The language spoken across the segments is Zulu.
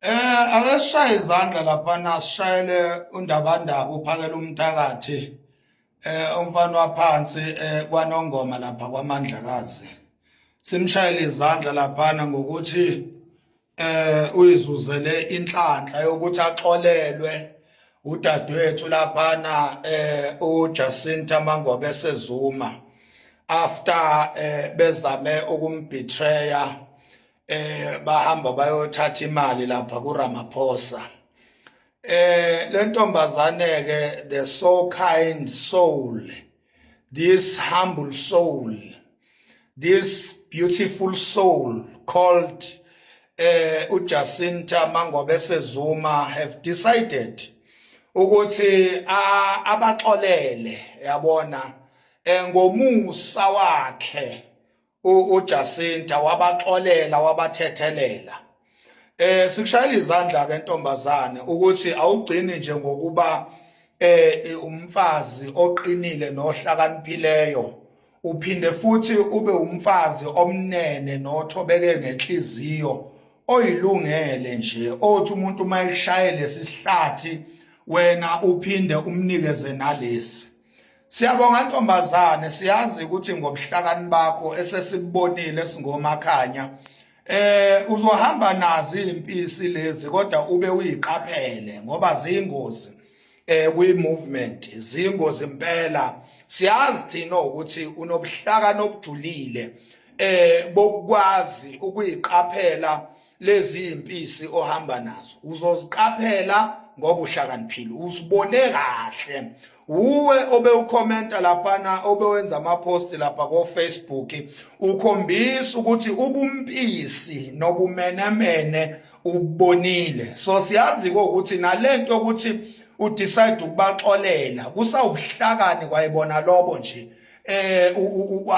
Ake sishaye izandla laphana, sishayele uNdabandaba uphakela umthakathi, umfana waphansi kwaNongoma lapha kwaMandlakazi. Simshayele izandla laphana ngokuthi uyizuzele inhlanhla yokuthi axolelwe udadewethu laphana, uJacinta Mangobese Zuma, after bezame ukumbetraya, bahamba bayothatha imali lapha kuRamaphosa. Lentombazane ke, the so kind soul, this humble soul, this beautiful soul called uJacinta Mangobese Zuma, have decided ukuthi abaxolele, yabona, ngomusa wakhe uJacinta wabaxolela, wabathethelela. Sikushayela izandla ke ntombazane ukuthi awugcini nje ngokuba umfazi oqinile nohlakaniphileyo, uphinde futhi ube umfazi omnene nothobeke ngenhliziyo, oyilungele nje, othi umuntu uma ekushayele lesi sihlathi wena uphinde umnikeze nalesi. Siyabonga ntombazane, siyazi ukuthi ngobuhlakani bakho esesikubonile singomakhanya uzohamba nazi impisi lezi, kodwa ube uyiqaphele ngoba ziyingozi kwi movement, ziyingozi impela. Siyazi thina ukuthi unobuhlakani obujulile bokwazi ukuyiqaphela lezi impisi ohamba nazo. Uzoziqaphela ngoba uhlakaniphile, usibone kahle. Uwe obe ukhomenta laphana, obewenza ama-post lapha ko-Facebook, ukhombisa ukuthi ubumpisi nobumenemene ubonile. So siyazi ukuthi nalento ukuthi udecide ukubaxolela kusawubuhlakani kwayibona lobo nje.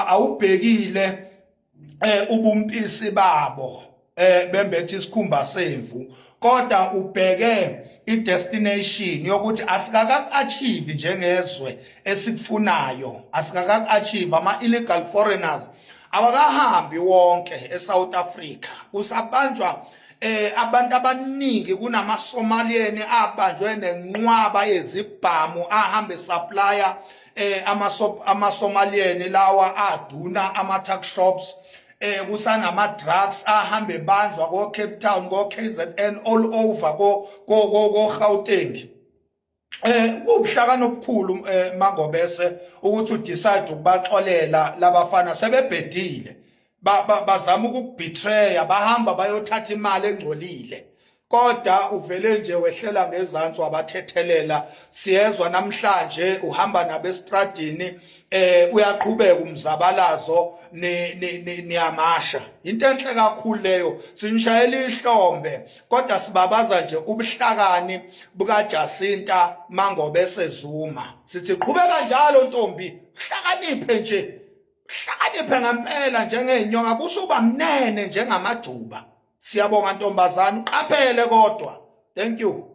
Awubhekile ubumpisi babo bembethe isikhumba semvu, kodwa ubheke i-destination yokuthi asikaka-achieve njengezwe esikufunayo, asikaka-achieve. Ama-illegal foreigners awakahambi wonke eSouth Africa, kusabanjwa abantu abaningi. Kunama-Somalian abanjwe nenqwaba yezibhamu ahambe supplier ama-Somalian lawa aduna ama-tuck shops. Kusanama drugs ahambe banjwa ko Cape Town, ko KZN, all over, ko Gauteng. Kubuhlakani obukhulu, Mangobese, ukuthi udecide ukubaxolela labafana sebebhedile, bazama ukukubetreya, bahamba bayothatha imali engcolile, kodwa uvele nje wehlela ngezansi wabathethelela. Siyezwa namhlanje uhamba nabestradini, uyaqhubeka umzabalazo, niyamasha. Into enhle kakhulu leyo, sinishayela ihlombe, kodwa sibabaza nje ubuhlakani buka Jacinta Mangobese Zuma. Sithi qhubeka njalo ntombi, hlakaniphe nje, hlakaniphe ngempela njengenyoka, kusuba mnene njengamajuba. Siyabonga ntombazana, uqaphele kodwa. Thank you.